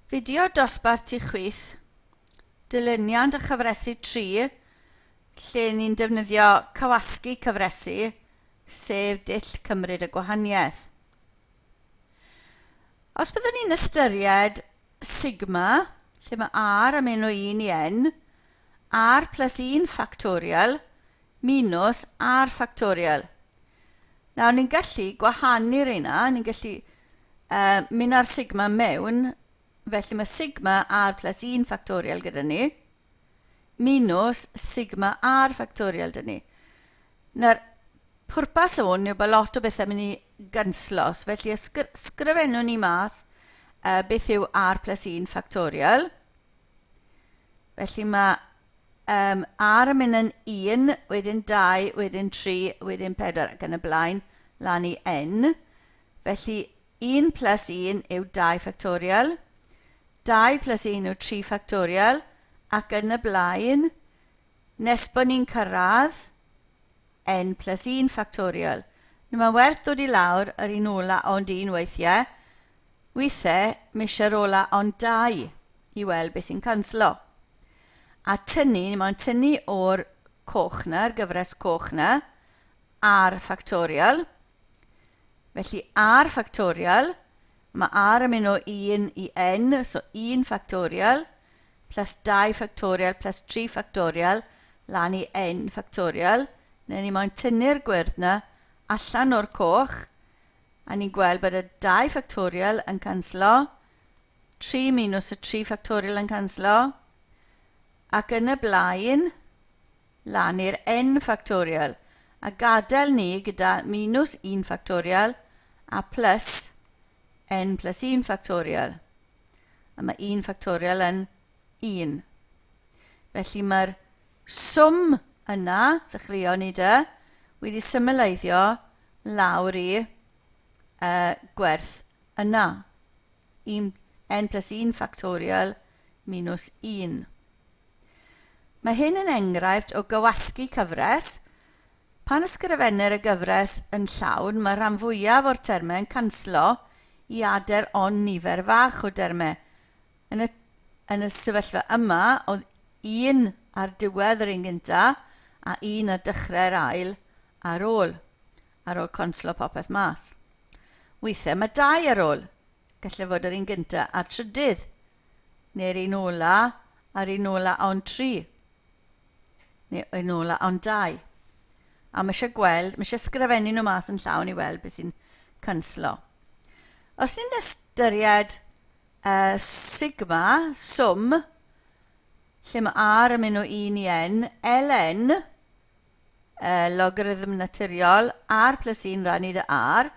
Fideo dosbarth tu chwith, dilyniant a chyfresu 3, lle ni'n defnyddio cywasgu cyfresu, sef dull cymryd y gwahaniaeth. Os byddwn ni'n ystyried sigma, lle mae r am un o 1 i n, r plus 1 factorial minus r factorial. Nawr, ni'n gallu gwahanu'r reina, ni'n gallu uh, mynd â'r sigma mewn, felly mae sigma r plus 1 factorial gyda ni, minus sigma r factorial dyn ni. Nawr, pwrpas hwn yw bod lot o bethau mynd i gynslos, felly ysgrifennwn ni mas uh, beth yw r plus 1 factorial. Felly mae um, R yn mynd yn 1, wedyn 2, wedyn 3, wedyn 4 ac yn y blaen, lan i N. Felly 1 plus 1 yw 2 factorial, 2 plus 1 yw 3 factorial, ac yn y blaen, nes bod ni'n cyrraedd n plus 1 factorial. Nawr mae'n werth dod i lawr yr un ola ond un weithiau. Weithiau, mae eisiau'r ola ond dau i weld beth sy'n canslo. A tynnu, ni moyn tynnu o'r coch na, yr gyfres coch na, r factorial. Felly r factorial, mae r yn mynd o 1 i n, so 1 factorial, plus 2 factorial plus 3 factorial lan i n factorial. Neu ni moyn tynnu'r gwyrdd na allan o'r coch, a ni'n gweld bod y 2 factorial yn canslo, 3 minus y 3 factorial yn canslo, ac yn y blaen, lan i'r n factorial, a gadael ni gyda minus 1 factorial a plus n plus 1 factorial. A mae 1 factorial yn 1. Felly mae'r swm yna, ddechreuon ni dy, wedi symleiddio lawr i uh, gwerth yna. 1, n plus 1 factorial minus 1. Mae hyn yn enghraifft o gywasgu cyfres. Pan ysgrifennir y gyfres yn llawn, mae rhan fwyaf o'r termau yn canslo i adael ond nifer fach o dermau. Yn y, yn y sefyllfa yma, oedd un ar diwedd yr un gyntaf a un ar dechrau'r ail ar ôl, ar ôl conslo popeth mas. Weithiau mae dau ar ôl. Gallai fod yr un gyntaf a'r trydydd, neu'r un ola a'r un ola ond tri, neu un ola ond dau. A mae eisiau gweld, mae eisiau sgrifennu nhw mas yn llawn i weld beth sy'n cynslo. Os ni'n ystyried uh, sigma, swm, lle mae r yn mynd o 1 i n, ln, uh, logarithm naturiol, r plus 1 rannu dy r,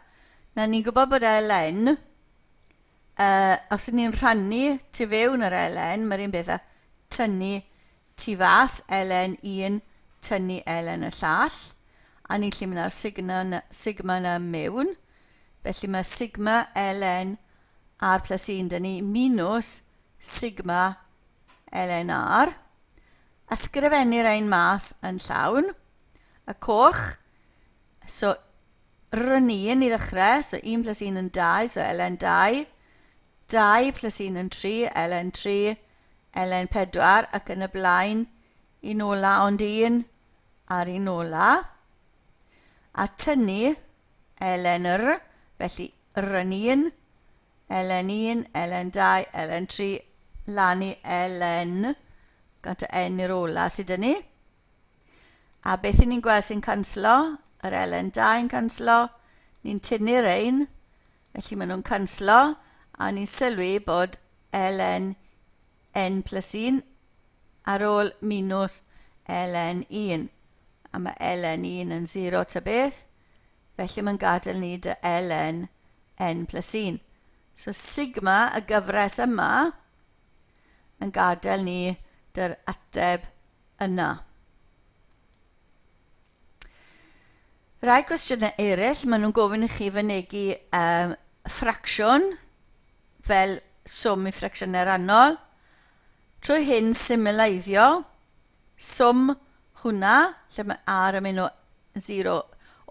na ni'n gwybod bod ln, uh, os ydyn ni'n rhannu tu fewn yr ln, mae'r un beth â tynnu tu fas ln un, tynnu ln y llall, a ni'n gallu mynd â'r sigma, sigma yna mewn. Felly mae sigma ln r plus 1 dyn ni minus sigma ln r. Ysgrifennir ein mas yn llawn. Y coch, so rhwng 1 i ddechrau, so 1 plus 1 yn 2, so ln 2, 2 plus 1 yn 3, ln 3, ln 4, ac yn y blaen, un ola ond un, a'r un ola. A tynnu ln r, felly r yn 1, ln 1, ln 2, ln 3, lan i ln, gant o n i'r ola sydd dyn ni. A beth ni'n gweld sy'n canslo? Yr ln 2 yn canslo. Ni'n tynnu'r ein, felly maen nhw'n canslo, a ni'n sylwi bod ln n plus 1 ar ôl minus ln 1. A mae ln 1 yn 0 ta beth, felly mae'n gadael ni dy ln n plus 1. So sigma y gyfres yma yn gadael ni dy'r ateb yna. Rai cwestiynau eraill, maen nhw'n gofyn i chi fynegi um, ffracsiwn fel swm i ffracsiynau rannol. Trwy hyn symleiddio swm hwnna, lle mae r yn mynd o 0,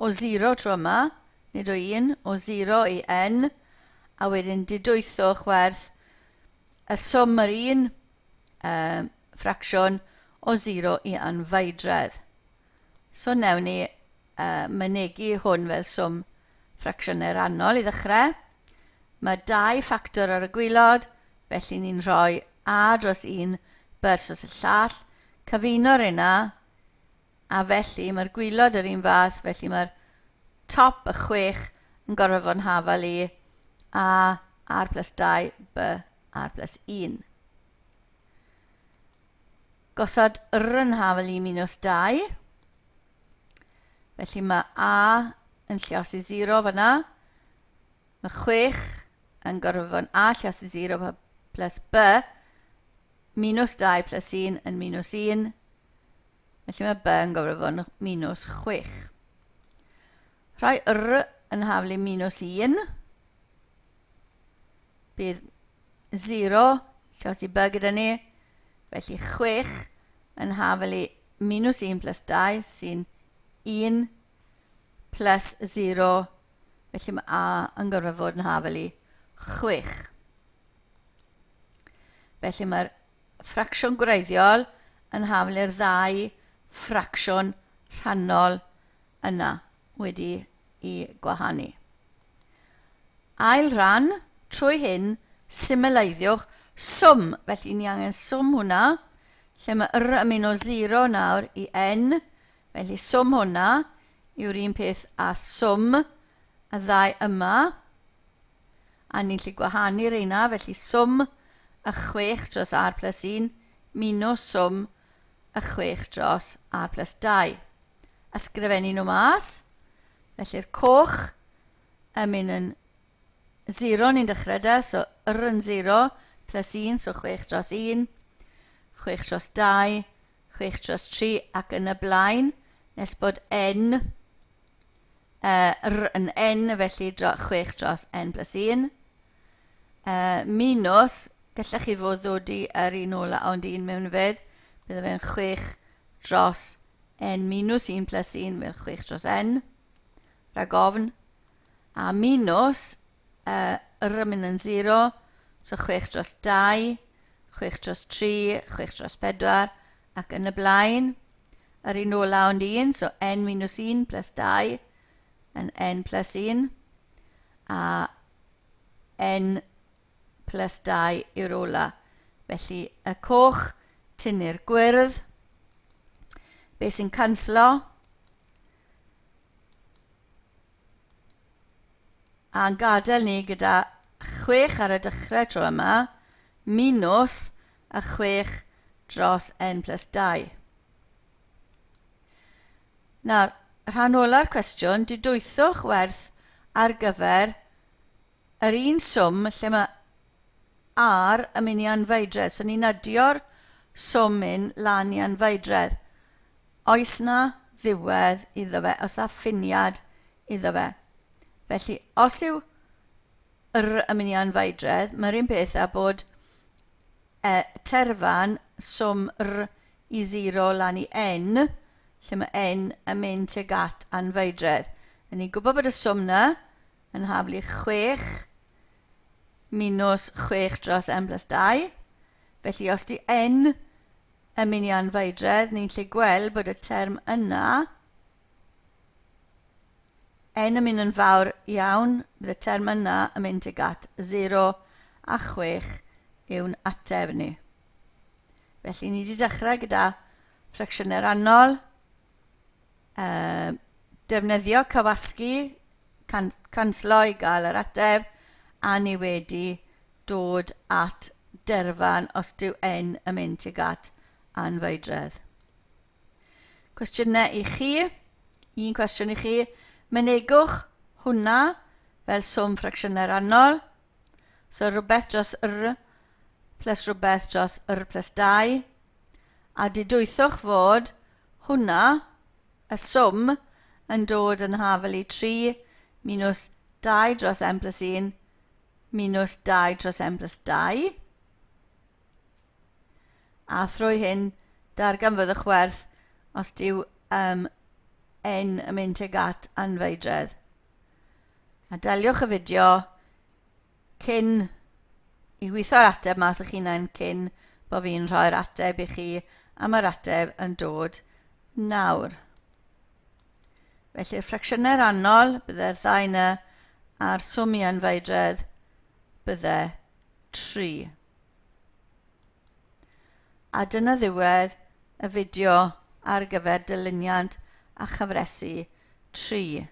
o 0 tro yma, nid o 1, o 0 i n, a wedyn didwythwch werth. y swm yr un ffracsiwn o 0 i anfeidredd. So newn ni mynegi hwn fel swm ffracsiynau rannol i ddechrau. Mae dau ffactor ar y gwylod, felly ni'n rhoi a dros 1 versus y llall, cyfuno'r yna, a felly mae'r gwylod yr un fath, felly mae'r top y 6 yn gorfod fod yn hafal i a r plus 2 b r plus 1. Gosod r yn hafal i minus 2. Felly mae a yn lliosi 0 fanna. Mae 6 yn gorfod fod yn a lliosi 0 plus b minus 2 plus 1 yn minus 1. Felly mae b yn gorfod fod yn minus 6. Rhoi r yn haflu minus 1. Bydd 0, llosi b gyda ni. Felly 6 yn haflu minus 1 plus 2 sy'n 1 plus 0. Felly mae a yn gorfod fod yn haflu 6. Felly mae'r ffracsiwn gwreiddiol yn haflu'r ddau ffracsiwn rhannol yna wedi i gwahanu. Ail ran, trwy hyn, symleiddiwch swm. Felly ni angen swm hwnna, lle mae r yn mynd o 0 nawr i n. Felly swm hwnna yw'r un peth â swm y ddau yma. A ni'n lli gwahanu reina, felly swm y 6 dros r plus 1 minus swm y 6 dros r plus 2. Ysgrifennu nhw mas. Felly'r coch yn mynd yn 0 ni'n dechrau da, so r yn 0 plus 1, so 6 dros 1, 6 dros 2, 6 dros 3 ac yn y blaen, nes bod n, r yn n, felly 6 dros n plus 1. Minus, gallech chi fod ddod i yr un ola ond un mewn fyd, bydde fe'n 6 dros n minus 1 plus 1 fel 6 dros n, rhag ofn, a minus r yn mynd yn 0, so 6 dros 2, 6 dros 3, 6 dros 4, ac yn y blaen. Yr un ola ond 1, so n minus 1 plus 2 yn n plus 1, a n plus 2 yw'r ola. Felly y coch tynnu'r gwyrdd. Be sy'n canslo? A'n gadael ni gyda 6 ar y dechrau tro yma, minus y 6 dros n plus 2. Nawr, rhan ola'r cwestiwn, didwythwch werth ar gyfer yr un swm lle mae R yn mynd i anfeidredd. So ni'n adio'r swm hyn lan i anfeidredd. Oes na ddiwedd iddo fe? Oes na ffiniad iddo fe? Felly, os yw R yn mynd i anfeidredd, mae'r un peth â bod e, terfan swm R i 0 lan i N, lle mae N yn mynd tuag at anfeidredd. A ni'n gwybod bod y swm na yn haflu 6 minus 6 dros n plus 2. Felly os di n yn mynd i anfeidredd, ni'n lle gweld bod y term yna, n yn mynd yn fawr iawn, bydd y term yna yn mynd tuag at 0 a 6 yw'n ateb ni. Felly ni wedi dechrau gyda ffracsiynau rannol, defnyddio cywasgu, can, canslo i gael yr ateb, a ni wedi dod at derfan os dyw n yn mynd tuag at anfeidredd. Cwestiynau i chi. Un cwestiwn i chi. Mynegwch hwnna fel swm ffracsiynau rannol. So rhywbeth dros r plus rhywbeth dros r plus 2. A didwythwch fod hwnna, y swm, yn dod yn hafel i 3 minus 2 dros n plus 1 minus 2 dros n plus 2. A thrwy hyn, darganfyddwch werth os dyw um, n yn mynd tuag at anfeidredd. A daliwch y fideo cyn i weithio'r ateb mas eich hunain cyn bod fi'n rhoi'r ateb i chi a mae'r ateb yn dod nawr. Felly'r ffracsiynau rhannol, bydde'r ddau yna, a'r swm i anfeidredd bydde 3. A dyna ddiwedd y fideo ar gyfer dyluniad a chyfresu 3.